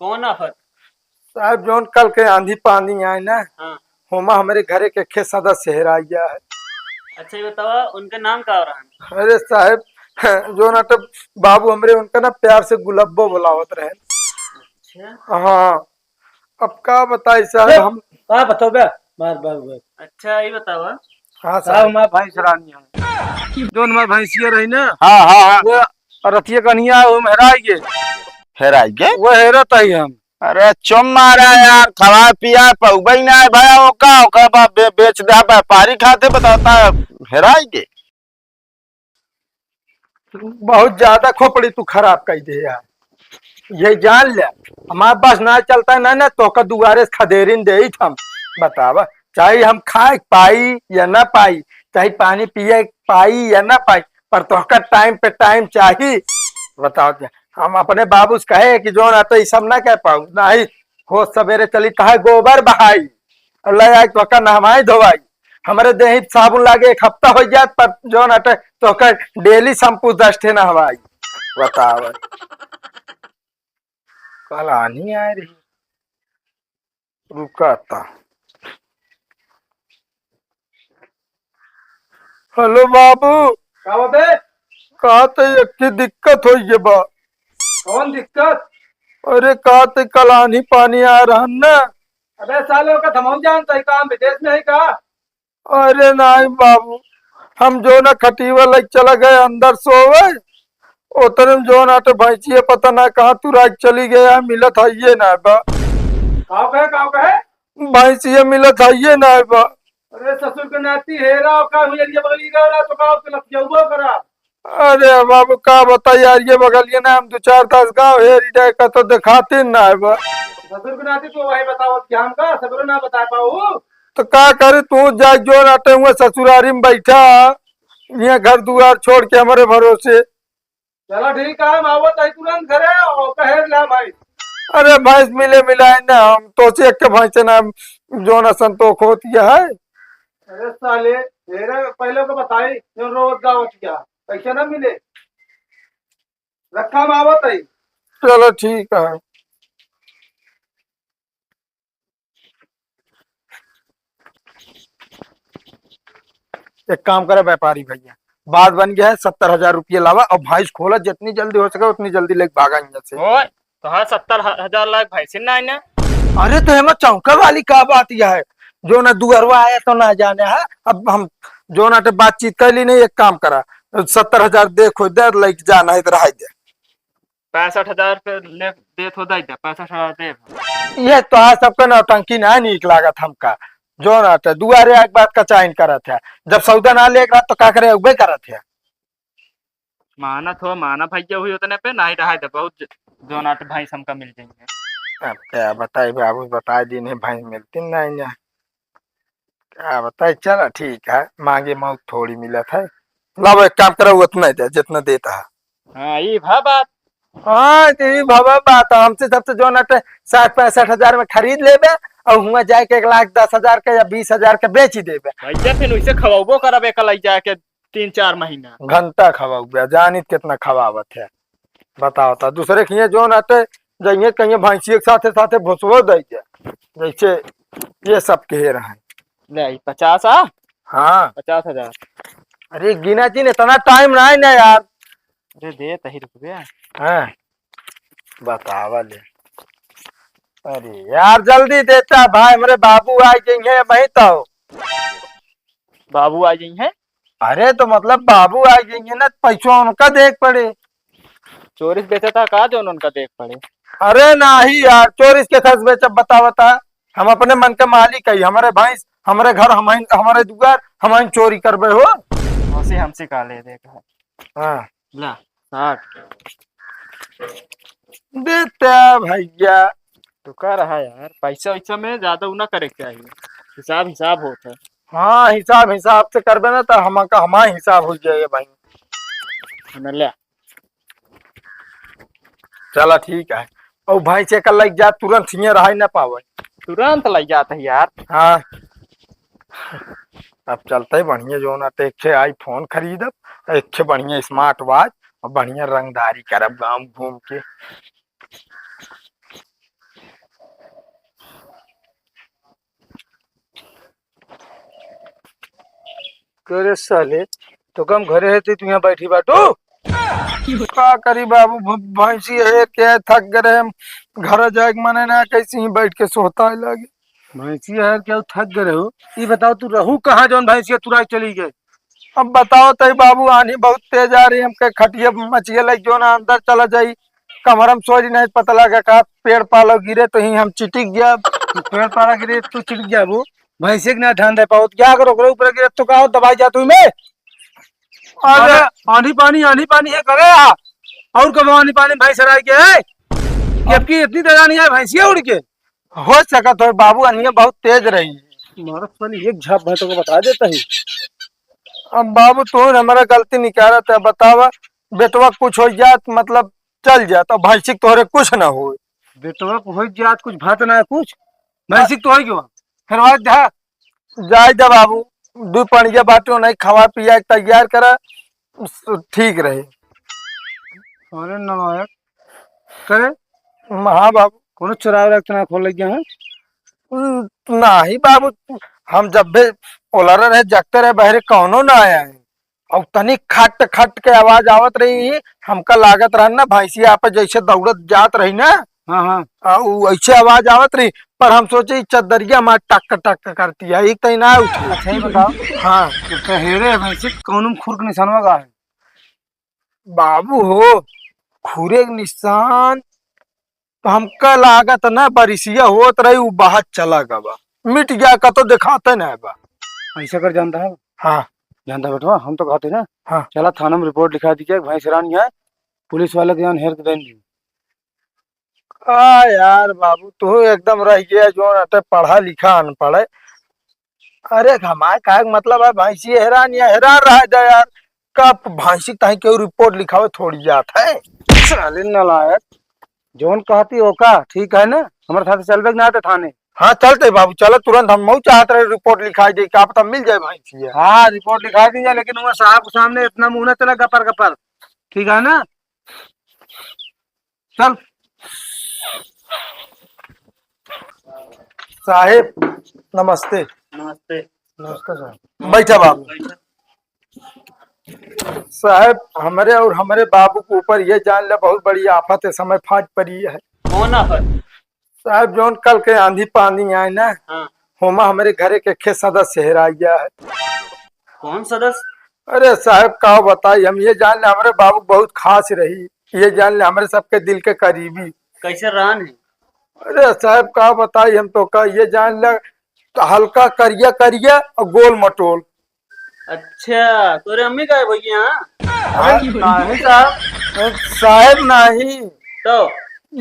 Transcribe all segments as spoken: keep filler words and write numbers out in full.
कौन आफत? साहब, जौन कल के आंधी पानी आए ना, हाँ। होमा हमरे घरे के खे सदस्य हेराइ गया है। अच्छा, ये बतावा, उनका नाम का रहन? अरे साहब, जौन अटे बाबू हमरे, उनका ना प्यार से गुलब्बो बुलावत रहे। अच्छा। हाँ, अब का बताई साहब, ए, हम का बताओ बे? मार, मार, मार। अच्छा, ये बतावा। हाँ साहब। साहब, हमार भैंस रानी है। जौन हमार भैंसिया रही ना, हाँ, हाँ, हाँ। वो रतिया कन्हिया, वो हेराइ गए। हेराइ गए? वो हेरत ही हम। अरे चुप मारा यार, खवाए पियाए पउबे ही ना है भया, ओका, ओका बा-, बे-, बेच दे, व्यापारी खाते बतावता है, हेराइ गए। बहुत ज्यादा खोपड़ी तू खराब कइ दे यार, ये जान ले, हमार बस ना चलता ना, ना तोका दुआरे से खदेरिन देइत हम। बतावा, चाहे हम खाए के पाई या ना पाई, चाहे पानी पिए के पाई या ना पाई, पर तोहका टाइम पे टाइम चाही। बताओ, हम अपने बाबू से कहे कि जौन अटे ई सब ना कह पाऊ, नाही, हो सवेरे चली तहार गोबर बहाई, और ले आई तोहका नहवाई धोवाई। हमरे देही साबुन लागे एक हफ्ता होइ जात, पर जौन अटे तोहका डेली शैम्पू दस ठे नहवाई। बताओ, कल आनी आए रही, रुका ता। हेलो बाबू। का बा बे? का त एक ठे दिक्कत होइ गे बा। कौन दिक्कत? अरे का त कल आनी पानी आ रहन ना। अबे साले, ओका त हमहू जानत ही, काम विदेश में है का? अरे नाही बाबू, हम जौन खटिया लइ चला गए अंदर सोवे, ओतने में जौन अटे भैंसिया पता ना कहाँ तुराई चली गया, मिलत हइये ना बा। का कहे, का कहे? भैंसिया मिलत हइये ना बा। अरे ससुर के नाती हेरा, का हुई ये बगली गया ना, तो का के लतियौबो करा। अरे बाबू, का बताई यार, ये बगलिया ना हम दो चार दस गाँव हेरी जाए का तो देखाते ना बा। ससुर के नाती तू वही बतावत कि हम का सगरो ना बता पाऊ। तो का करी, तू जाए जौन अटे हुए ससुरारी में बैठा, यहाँ घर दुआर छोड़ के हमरे भरोसे। चला ठीक है, हम आवत है तुरंत घरे और कहे ला भाई। अरे भैंस मिले मिलाए ना, हम तो से एक के भैंस ना, जौन संतोष होत है। अरे साले, तेरे पहले को बताई, जो रोज गावत क्या, कैसे ना मिले? रखा, हम आवत है। चलो ठीक है। एक काम करे व्यापारी भैया, बात बन गया है, सत्तर हजार रुपये लावा और भैंस खोला, जितनी जल्दी हो सके उतनी जल्दी लेके भागा यहाँ से। ओए, तोहार सत्तर हजार लाख भैंसिन ना आईना। अरे तो एमा चौंका वाली का बात यह है, जौन दुअरवा आया तो ना जाने है। अब हम जौन अटे बातचीत कर ली नहीं, एक काम करा, सत्तर हजार देखो दे, लेके जाना है तो रहाई दे। पैंसठ हजार के ले देत हो, दे दे, पैंसठ हजार दे। ये तोहार सबका नौटंकी ना नीक लागत हमका। जौन अटे दुआरे आके बात का चाइन करत है, जब सौदा ना लेके रहा तो का करे, उबे करत है। मानत हो, माना भैया हुई उतने पे, नाही रहा दे, बहुत ज-, जौन अटे भैंस हमका मिल जाएंगे। अब क्या बताई बाबू, बताई दिन है भैंस मिलती नहीं है। का बताई, चला ठीक है, मांगे मौत थोड़ी मिलत है। लाओ एक काम करो, उतना ही दे, जितना देता है। हाँ, ई भा बात। हाँ, तो ई भा बात, हमसे सबसे जौन अटे साठ पैंसठ हजार में खरीद लेबे और हुआं जाए के एक लाख दस हजार के या बीस हजार के बेच ही देबे। भैया फिर वैसे खवाबो करब एक लई जाके तीन चार महीना। घंटा खवाबे, जानित कितना खवावत है। बताओ तो, दूसरे के हियाँ जौन अटे, जइहे कहिए भैंसिए के साथे साथे भुसवो दे दे, जैसे ये सब कहे रहे। ले आई पचास आ? हाँ। पचास हजार। अरे गिना जी, इतना टाइम ना है ना यार। अरे दे तही रुक बे। हाँ, बतावा ले। अरे यार, जल्दी देता भाई, हमरे बाबू आ गई है, वही तो। बाबू आ गई है? अरे तो मतलब बाबू आ गई है ना, पैसवा उनका देख पड़े। चोरी से बेचा था का, जौन उनका देख पड़े? अरे नाही यार, चोरी से कैसे बेचब, बतावा ता। हम अपने मन के मालिक है, हमरे भैंस, हमरे घर, हम, हमरे दुआर, हम चोरी करबे हो? हमसे, हमसे का ले देख है। हाँ। ला, साठ। देता भैया। तो का रहा यार, पैसा वैसा में ज्यादा उ ना करे के चाहिए, हिसाब हिसाब होत है। हाँ, हिसाब हिसाब से करबे ना तो हम, हमार हिसाब हो जाए भाई। ना ले। चला ठीक है। और भैंस एकर लग जा, तुरंत हियाँ रहाई ना पावे। तुरंत लग जात है यार। हाँ। अब चलते ही बढ़िया जौन अटे एक ठे iPhone खरीदब, एक ठे बढ़िया smart watch और बढ़िया रंगदारी करब गाँव घूम के। करे साले, तो कम घरे है, तू यहाँ बैठी बाटू? का करी बाबू, भ-, भैंसी है के थक गए हम, घर जाए के मने ना, कैसे ही बैठ के सोता है लागे। भैंसी है के थक गए हो? ई बताओ, तू रहू कहाँ जौन भैंसिया तुराई चली गए? अब बताओ तई बाबू, आनी बहुत तेज आ रही, हमके खटिया मचिया लग जो ना अंदर चला जाई, कमरा में सोई नहीं, पता लगा का पेड़ पालो गिरे तो ही हम चिटिक गया। तू पेड़ पाला गिरे, तू चिटिक गया वो। भैंसे के ना ध्यान दे पाओ, क्या करो, ओकरे ऊपर गिरे तो का हो, दबाई जा तू में। अरे अरे, आंधी पानी, आंधी पानी है करे आ। और कब आंधी पानी भैंस हराई के है? कि अब की इतनी तेज आनी है, भैंसिया उड़ के? हो सकत हो बाबू, अनिया बहुत तेज रही। मारत वाली एक झाप भैंस को बता देता ही। अब बाबू, तू हमारा गलती निकालत है, बतावा, बेटवा कुछ हो जात, मतलब चल जात, अब भैंसी के तोहरे कुछ ना हो। बेटवा को हो जात, कुछ भात ना कुछ, भैंसी के तो हो गयो। फिर आज धा जाए दे बाबू, दू पनिया बाटो नहीं, खवा पिया के तैयार करा, ठीक रहे। अरे नालायक, करे? हाँ बाबू। कोनो चुराव रख ना खोल लग गया है? हम्म, नाही बाबू, हम जब भी ओलर रहे, जगते रहे, बहरे कौनो ना आया है। और तनी खट खट के आवाज आवत रही, हमका लागत रहा ना, भैंसिया पे जैसे दौड़त जात रही ना, हाँ, हाँ। आ, उ ऐसे आवाज आवत रही, पर हम सोचे, "ई चदरिया मार टक टक करती है, एक तई ना उठी।" अच्छा, ये बताओ। हाँ। तो कहेरे भैंसी कौन में खुर के निशानवा का है? बाबू हो, खुरे के निशान तो हमका लागत ना, बरिसिया होत रही, उ बाहर चला गवा, मिट गया, का तो देखाते ना बा। ऐसा कर जानता है? हाँ। जानता बेटवा, हम तो कहते ना, हाँ। चला थाना में रिपोर्ट लिखा दीजिए, भैंस हरानी है, पुलिस वाले के यहाँ हेर के देंगे। का यार बाबू, तू एकदम रह गया, जो रहते पढ़ा लिखा अनपढ़ है। अरे हमारे कहे के मतलब है, भैंसी हैरान या हैरान रह जाए यार, का भैंसी ताई केहू रिपोर्ट लिखावे थोड़ी जात है। साले नालायक, जौन कहती ओका, ठीक है ना, हमारे साथ चलबे के ना आते थाने। हाँ चलते बाबू, चलो तुरंत, हम मऊ चाहत रहे रिपोर्ट लिखाई दे, का पता मिल जाए भैंसी है। हाँ रिपोर्ट लिखा दी जाए, लेकिन वो साहब के सामने इतना मुंह ना चला गपर गपर, ठीक है ना? चल। साहेब, नमस्ते। नमस्ते। नमस्ते साहब। बैठा बाबू। बैठा। साहेब, हमरे और हमरे बाबू के ऊपर ये जान ले बहुत बड़ी आफत है, समय फाट पड़ी है। कौन आफत? साहेब, जौन कल के आंधी पानी आए ना, हाँ। होमा हमरे घरे के खे सदस्य हेरा गया है। कौन सदस्य? अरे साहेब, का बताई, हम ये जान ले हमरे बाबू बहुत खास रही, ये जान ले हमरे सबके दिल के करीबी। कैसे रहन है? अरे साहेब, का बताई हम तो का, ये जान ले हल्का करिया करिया और गोल मटोल। अच्छा, तोरे अम्मी का है भैया? हाँ? नहीं साहब। साहेब नहीं। तो?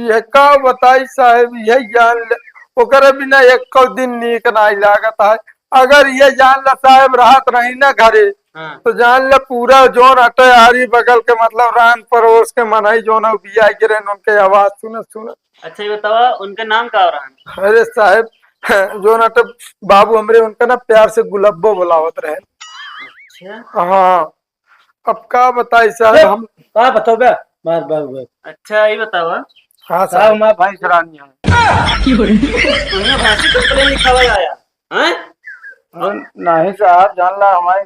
ये का बताई साहेब, यही जान ले, ओकरे बिना एको दिन नीक नहीं लागत है। अगर ये जान ले साहेब रहत रही ना घरे, हाँ। तो जान ले पूरा जोन अटे आरी बगल के, मतलब रान पड़ोस के मनई जोन बिया गिरे, उनके आवाज सुनत सुनत। अच्छा, ये बतावा, उनका नाम का रहन? अरे साहेब, जोन अटे बाबू हमरे उनका ना प्यार से गुलब्बो बुलावत रहे। अच्छा। हाँ, अब का बताई साहेब, ए, हम का बताओ बे? मार बाबू बे। अच्छा, ये बतावा। हाँ साहब, साहब। हमारा भाई सरानी है। तुम्हें फांसी कंप्लेन लिखावा आया, हैं? अरे नहीं साहब, जान ला हमारे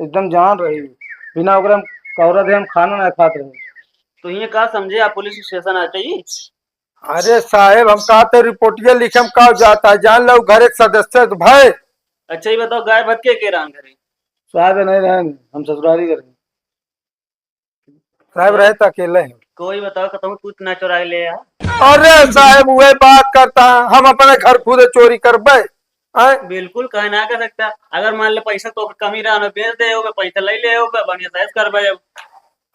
एकदम जान रही, बिना ओकरे हम कौरा दे हम खाना नहीं खात रहे। तो ये का समझे आप पुलिस स्टेशन आते ही? अरे साहेब, हम कहा तो रिपोर्टिया लिखे, हम का जाता है, जान लो घरे के सदस्य तो भाई। अच्छा, ये बताओ, गाय भत के के रहन घरे? साहेब नहीं रहन, हम ससुरारी करे। साहेब रहे तो अकेले हैं। कोई बताओ, कहता हूँ, कुछ ना चुराई ले यार। अरे साहेब, वही बात करता है, हम अपने घर खुदे चोरी करबे? हैं? बिल्कुल, कहे ना कर सकता। अगर मान ले पैसा तो कमी रहा ना, बेच दे होगे, पैसा ले ले होगे, बढ़िया से ऐश करबे अब।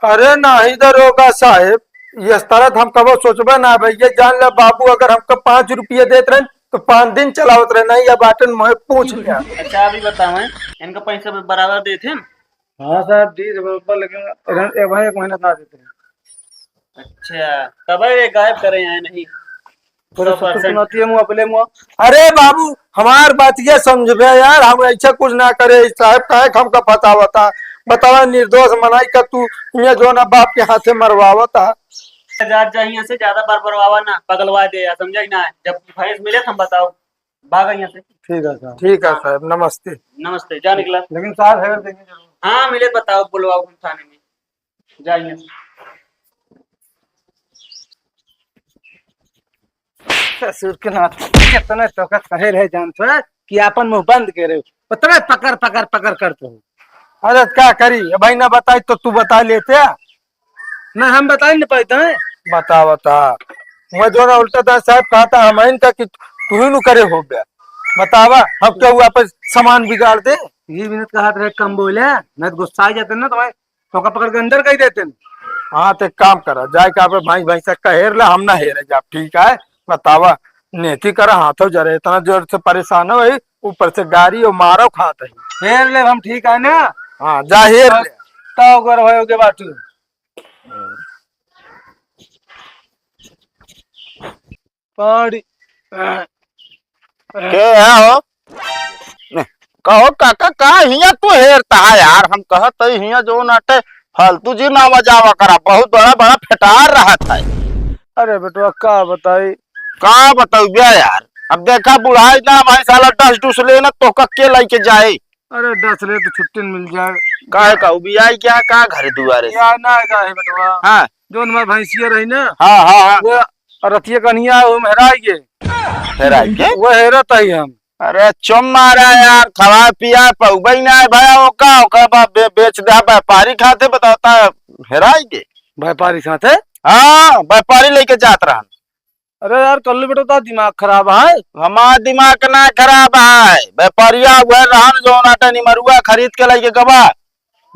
अरे नहीं दरोगा साहेब, ये तरह हम कबो सोचबे ना भाई। ये जान ले बाबू, अगर हमको पाँच रुपये देत रहे तो पाँच दिन चलावत रहे, नहीं या बाटन मोहे पूछ लिया। अच्छा, अभी बताओ, हैं? इनका पैसा बराबर देते हैं? हाँ साहब, दी जब ऊपर, लेकिन अगर एक भाई एक महीना ना देते हैं। अच्छा, तब ये गायब करे हैं नहीं? तोरे सौ परसेंट। सुनती है मुँह अपने मुँह। अरे बाबू, हमार बात ये समझबे यार, हम ऐसा कुछ ना करे, साहब काहे के हमका फंसावता? बतावा, निर्दोष मनाई का तू ये जो ना बाप के हाथे मरवावता। जात जा यहाँ से, ज्यादा बरबरवावा ना, पगलवा दे यार, समझे कि ना? जब भैंस मिले तो हम बताओ। भागा यहाँ से। ठीक है साहब। ठीक है साहब, नमस्ते। नमस्ते, जा निकला। लेकिन साहब, हेर देंगे जरूर। हाँ, मिले, बताओ, बुलवाओ हम थाने में। जा यहाँ से। ससुर के नाथ, कितने तोका कहे रहे जान से कि आपन मुंह बंद करे, उतने पकड़, पकड़, पकड़ करते हो। अरे का करी, भाई ना बताई तो तू बता लेते। ना, हम बताई न पाइत हैं। बता, बता। मैं जो ना उल्टा दास साहब कहा था, हम आइन का कि तू ही नु करे हो गया। बतावा, हम क्या हुआ, आपन सामान बिगाड़ दे? ये बिनत कहा रहे, कम बोले, नहीं तो गुस्सा आ जाते ना, तो मैं तोका पकड़ के अंदर कही देते हैं। हाँ, तो एक काम करा, जाए के आप भाई, भाई से कहेर ला, हम ना हेरे जाब, ठीक है? बतावा, नेती करा, हाथों जरे, इतना जोर से परेशान हो, ऊपर से गारी और मारो खात है। हेर ले, हम ठीक है ना? हाँ, जा हेर ले। तो अगर होए के बात पाड़ी। के है हो? ने, कहो काका, का हियां तू हेरता है यार? हम कहत हई हियां जो नाटे फालतू जी ना बजावा करा, बहुत बड़ा बड़ा फेटार रहत है। अरे बेटवा, का बताई? का बताऊ बे यार? अब देखा बुढ़ाई ना भाई, साला डस डुस लेना तो कक्के लेके जाए। अरे डस ले तो छुट्टी मिल जाए। काहे का उबियाई क्या का घरे दुआरे से? या ना का है बेटवा। हाँ। जोन हमार भैंसिया रही ना। हाँ, हाँ, हाँ। वो रतिया कनिया वो मेहराई के। हेराई के? वो हेरत हई हम। अरे चुम मारा यार, खवा पिया पउबई ना है भया, ओका, ओका बा-, बे-, बेच दे, व्यापारी खाते बताता है, हेराई के? व्यापारी साथे? हाँ, व्यापारी लेके जात रहन। अरे यार, कल्लू बेटा, तो दिमाग खराब है। हमार दिमाग ना खराब है, व्यापारिया वह रहन जो नाटे निमरुआ खरीद के लेके गवा।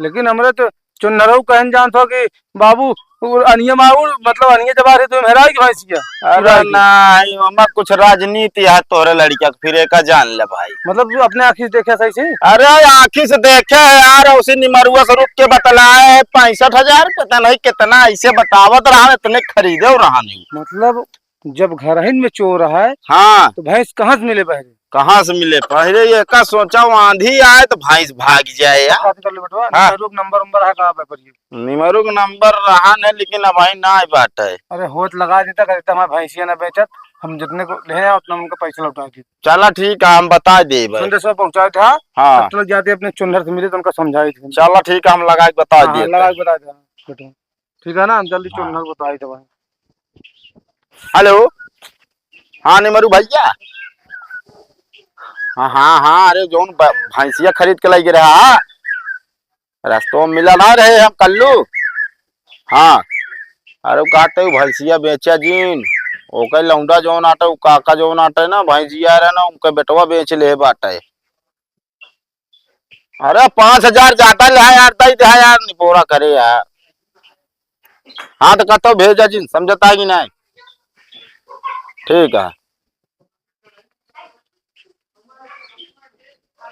लेकिन हमरे तो चुन्नरऊ कहन जानत हो कि बाबू, उ अनिया माउर, मतलब अनिया जवार है, तुम हेराई के भैंसिया? अरे चुराई के। नहीं, ओमा कुछ राजनीति है तोहरे लड़किया के, फिर एका जान ले भाई। मतलब तू अपने आँखी से देखे सही से? अरे आँखी से देखे है यार, उसी निमरुआ से रुक के बतलाए है पैंसठ हजार, पता नहीं कितना ऐसे बतावत रहा, इतने खरीदे रहा नहीं। मतलब जब घरहिन में चोर है, हाँ। तो भैंस कहाँ से मिले बहरे? कहाँ से मिले? पहले ये का सोचा, आंधी आए तो भैंस भाग जाए यार। बात कर ले बेटवा, हाँ। निमरुक नंबर उम्बर है कहाँ पे पर ये? निमरुक नंबर रहा नहीं, लेकिन अब भाई ना आए बात है। अरे होत लगा देता, कहते हमारे भैंसिया ना बेचत, हम जितने को ले आए उतना उनका पैसा लौटा दे। चला ठीक है, हम बता दे भाई। संदेश पहुँचाए था, हाँ। तब तक जाते अपने चुन्नर से मिले तो उनका समझाए थे। चला ठीक है, हम लगा के बता हाँ, देते। लगा के बता दे बेटवा। ठीक है ना, हम जल्दी हाँ। चुन्नर बताई देबा। हेलो, हाँ निमरू भैया। हाँ, हाँ, हाँ, अरे जौन ब-, भैंसिया खरीद के लाइके रहा, रस्तों में मिला ना रहे हम कल्लू। हाँ, अरे उ कहते उ भैंसिया बेचा जीन, ओकर लौंडा जौन आटे, उ काका जौन आटे ना, भैंसिया रहे ना, उनका बेटवा बेच ले बाटे। अरे पाँच हजार ज्यादा ले यार, दे दे यार, निपोरा करे यार। हाँ तो कहतो भेजा जिन, समझता है कि नहीं? ठीक है।